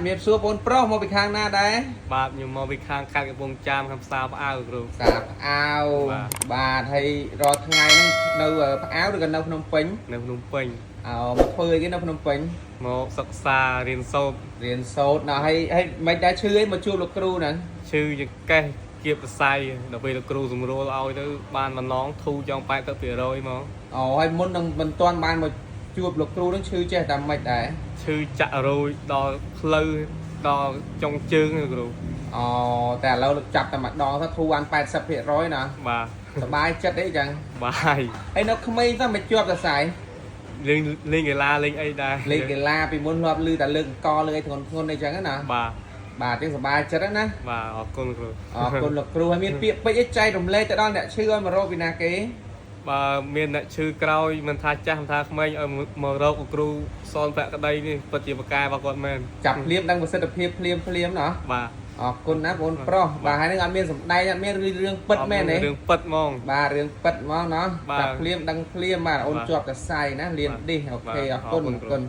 ជំរាបសួរបងប្រុសមកពីខាងណាដែរ? បាទខ្ញុំមកពីខាងខេត្តកំពង់ចាមខាងផ្សារផ្អៅគ្រូ សាផ្អៅ បាទ។ បាទហើយរាល់ថ្ងៃហ្នឹងនៅផ្អៅឬក៏នៅភ្នំពេញ? នៅភ្នំពេញ។ អោមកធ្វើអីគេនៅភ្នំពេញ? មកសិក្សារៀនសូត្រ។ រៀនសូត្រណាហើយហើយមិនដែរឈឺអីមកជួបលោកគ្រូហ្នឹង? ឈឺចង្កេះគៀបសរសៃដល់ពេលលោកគ្រូសម្រួលឲ្យទៅបានម្ដងធូរចង់80%មក។ អូហើយមុននឹងមិនទាន់បានមកជួបលោកគ្រូហ្នឹងឈឺចេះតែមិនដែរ? ឈឺចាក់រោយដល់ផ្លូវដល់ចុងជើងលោកគ្រូ។ អូតែឥឡូវលោកចាប់តែម្ដងទៅធូរបាន80%ណា។ បាទ។ សប្បាយចិត្តអីចឹង? បាយ ហើយនៅក្មេងទៅមិនជាប់សរសៃ? លេងលេងកីឡាលេងអីដែរ។ លេងកីឡាពីមុនធ្លាប់លឺតែលើកអង្គលើកអីធ្ងន់ធ្ងន់អីចឹងណា។ បាទ។ បាទចឹងសប្បាយចិត្តណា។ បាទអរគុណគ្រូ។ អរគុណលោកគ្រូហើយមានពាក្យពេចន៍អីចែករំលែកទៅដល់អ្នកឈឺឲ្យមករកពីណាគេ? បើមានអ្នកឈឺក្រោយមិនថាចាស់មិនថាក្មេងឲ្យមករកលោកគ្រូសនភក្តីនេះពិតជាប្រកែរបស់គាត់មែន។ ចាប់ភ្លាមដឹងប្រសិទ្ធភាពភ្លាមភ្លាមណោះ។ បាទ។ អរគុណណាបងប្រុសបាទហើយនឹងអត់មានសម្ដែងអត់មានរឿងពិតមែនទេ? រឿងពិតហ្មង។ បាទរឿងពិតហ្មងណោះ។ បាទ។ ចាប់ភ្លាមដឹងភ្លាមបាទអូន បាទ ជាប់តែសៃណាលៀនឌីស OK អរគុណអរគុណ។